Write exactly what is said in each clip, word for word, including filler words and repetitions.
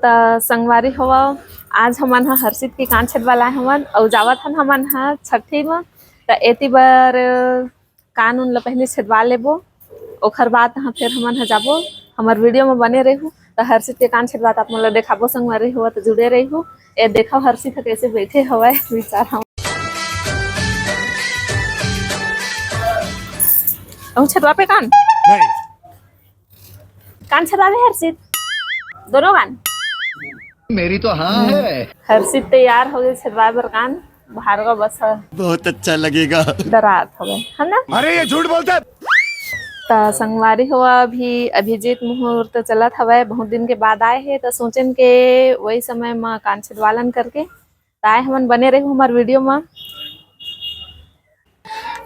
त संगवारी हो, आज हमन ह हर्षित के कान छेदवा लाए हवन अउ जावत हन हमन ह छट्ठी म। त एती बर कान उन ल पहिली छेदवा लेबो, ओखर बाद ह फेर हमन ह जाबो। हमर वीडियो म बने रहू, त हर्षित के कान छेदवा त आप मन ल देखाबो संगवारी हो, त जुड़े रहू। ए देखो हर्षित ह कैसे बैठे हवय, विचार हम। अहू छेदवा पे कान? नहीं। कान छेदवा दे हर्षित, दोनों कान। मेरी तो हाँ है। हर्षित तैयार हो गए छेदवा बर कान। भार्गव बस ह बहुत अच्छा लगेगा। डरात हवे, है ना? अरे, ये झूठ बोलता है। त संगवारी हो, अभी अभिजीत मुहूर्त चलत हवय, बहुत दिन के बाद आए हे, त सोचेन के वही समय म कान छेदवालन करके। त आए हमन, बने रहू हमार वीडियो म।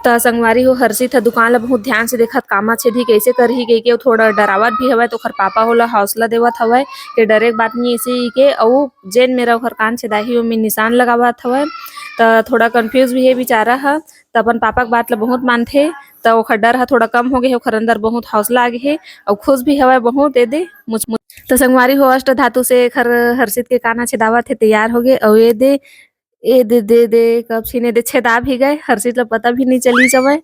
त संगवारी हो, हर्षित ह दुकान ल बहुत ध्यान से देखत, कामा छेदही, कैसे करही कहिके, अउ थोड़ा डरावत भी हवय। त ओखर पापा ओला हौसला देवत हवय कि डरे के बात नहीं ऐसे ही के, अउ जेन मेरा ओखर कान छेदाही, ओमे निशान लगावत हवय। त थोड़ा कंफ्यूज भी हे बेचारा ह, त अपन पापा के बात ल बहुत मानथे। त ओखर डर ह थोड़ा कम हो गे हे, ओखर अंदर बहुत हौसला आ गे हे, अउ खुश भी हवय बहुत। ए दे मुच मुच। त संगवारी हो, अष्ट धातु से एखर हर्षित के कान छेदावत हे, तैयार हो गे, अउ ए दे ए दे, दे, दे, कब छीने दे, छेदा भी गए, हर्षित ल पता भी नहीं चली जवय।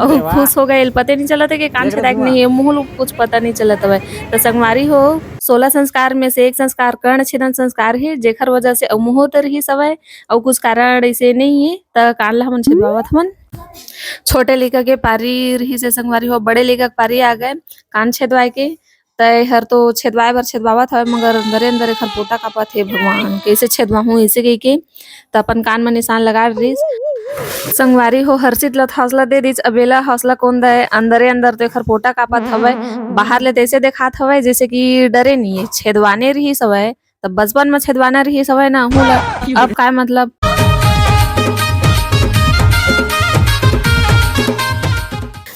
अउ अरे वाह। खुश हो गए, एल पते नहीं चलत है कि कान देख रहे छेदा के धुआं। नहीं है, मुंह ल कुछ पता नहीं चलत हवय। त संगवारी हो, सोलह संस्कार में से एक संस्कार कर्ण छेदन संस्कार है, जेखर वजह से अउ मुंह तर ही सवय, अउ कुछ कारण ऐसे नहीं है, त कान ल हमन छेदवावत हमन। छोटे लइका के पारी रही से संगवारी हो, बड़े लइका के पारी आ गए कान छेदवाए के। त एहर तो छेदवाए बर छेदवावत हवय, मगर अंदरे अंदर एखर पोटा कापत हे, भगवान, कइसे छेदवाहूं, अइसे कहिके। त अपन कान म निशान लगा रिस। संगवारी हो, हर्षित ल त हौसला दे दिस, अब एला हौसला कोन दय? अंदरे अंदर तो एखर पोटा कापत हवय, बाहर ले तइसे देखात हवय जइसे कि डरे नइये, छेदवाने रिहिस हवय। त बचपन म छेदवाना रिहिस हवय ना, अहू ल अब काय मतलब।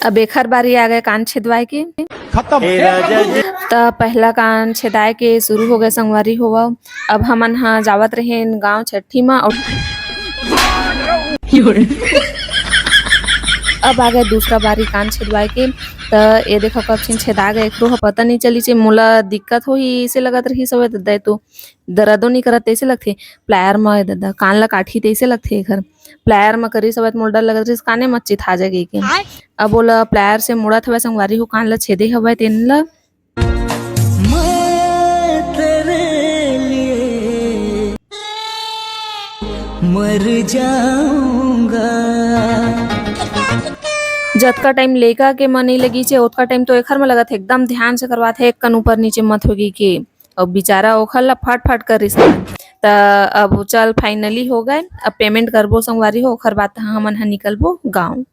अब एखर बारी आ गए कान छेदवाए के। खत्म। त पहला कान छेदाए के शुरू हो गए संगवारी हो। अब हमन ह जावत रहेन गांव छट्ठी म, अउ अब आ गए दूसरा बारी कान छेदवाए के। त ये देखो कब छिन छेदा गए, एकरो ह पता नहीं चलिस हे। मोला दिक्कत होही इसे लगत रहिस हवय, त दे तो दरदो नहीं करत तइसे लगथे। प्लायर म ए ददा कान ला काटही तइसे लगथे एखर। प्लायर म करिस हवय त मोला डर लगत रहिस काने म चिथा जाए कहिके। अब ओला प्लायर से मुड़त हवय संगवारी हो, कान ला छेदे हवय तेन ला। मैं तेरे लिए मर जाऊंगा। जतका टाइम लेका के मन नहीं लगिस हे, ओतका टाइम तो एखर म लगत हे, एकदम ध्यान से करवात हे, एक कन ऊपर नीचे मत होगी के। अउ बेचारा ओखर ला फट फट करिस हवय। त अब चल, फाइनली हो गए, अब पेमेंट करबो संगवारी हो, ओखर बाद हमन ह निकलबो गांव।